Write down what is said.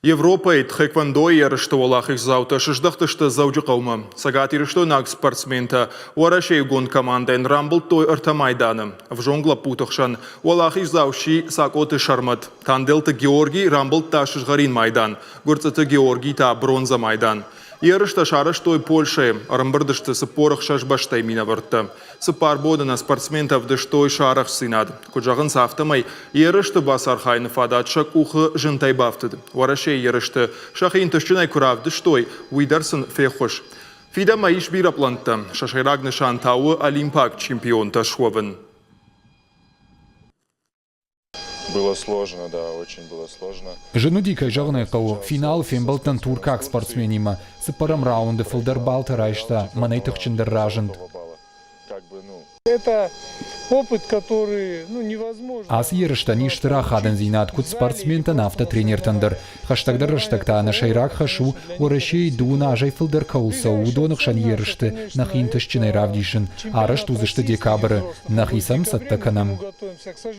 Европӕйы тхэквондойы ерысты уӕлахиздзаутӕ сыздӕхтысты Дзӕуджыхъӕумӕ. Цӕгатирыстойнаг спортсментӕ уӕрӕсейыгонд командӕйӕн рамбылдтой ӕртӕ майданы. Ӕвзонг лӕппуты хсӕн уӕлахиздзау сси Цакъоты Сӕрмӕт. Танделты Георгий рамбылдта сызгъӕрин майдан, Гуырцъыты Георгий та бронзӕ майдан. Ерыстӕ сарӕзтой Польшӕйы, ӕрӕмбырд сты 46 бӕстӕйы минӕвӕрттӕ. Цыппар боны нӕ спортсментӕ ӕвдыстой сӕ арӕхстдзинад. Куыд зӕгъынц, афтӕмӕй ерысты бацархайыны фадат сӕ къухы зынтӕй бафтыд. Уӕрӕсейы ерысты сӕхи ӕнтыстджынӕй куы равдыстой, уый дӕр сын феххуыс. Фидӕнмӕ ис бирӕ пълӕнттӕ. Сӕ сӕйраг нысан та у олимпаг чемпионтӕ суӕвын. Было сложно, да, очень было сложно. Зын уыди, кӕй зӕгъын ӕй хъӕуы, финалы фембӕлдтӕн туркаг спортсменимӕ. Цыппӕрӕм раунды фылдӕр баллтӕ райста, мӕнӕй тыхджындӕр разынд. Это опыт, который ну, невозможно. Ацы ерыстӕн ис стыр ахадындзинад куыд спортсментӕн, афтӕ тренертӕн дӕр. Хӕстӕгдӕр рӕстӕг та нӕ сӕйраг хӕс у, Уӕрӕсейы дыууын азӕй фылдӕр кӕуыл цӕуы, уыдоны хсӕн ерысты нӕхи ӕнтыстджынӕй равдисын. Арӕзт уыдзысты декабры. Нӕхи сӕм цӕттӕ кӕнӕм.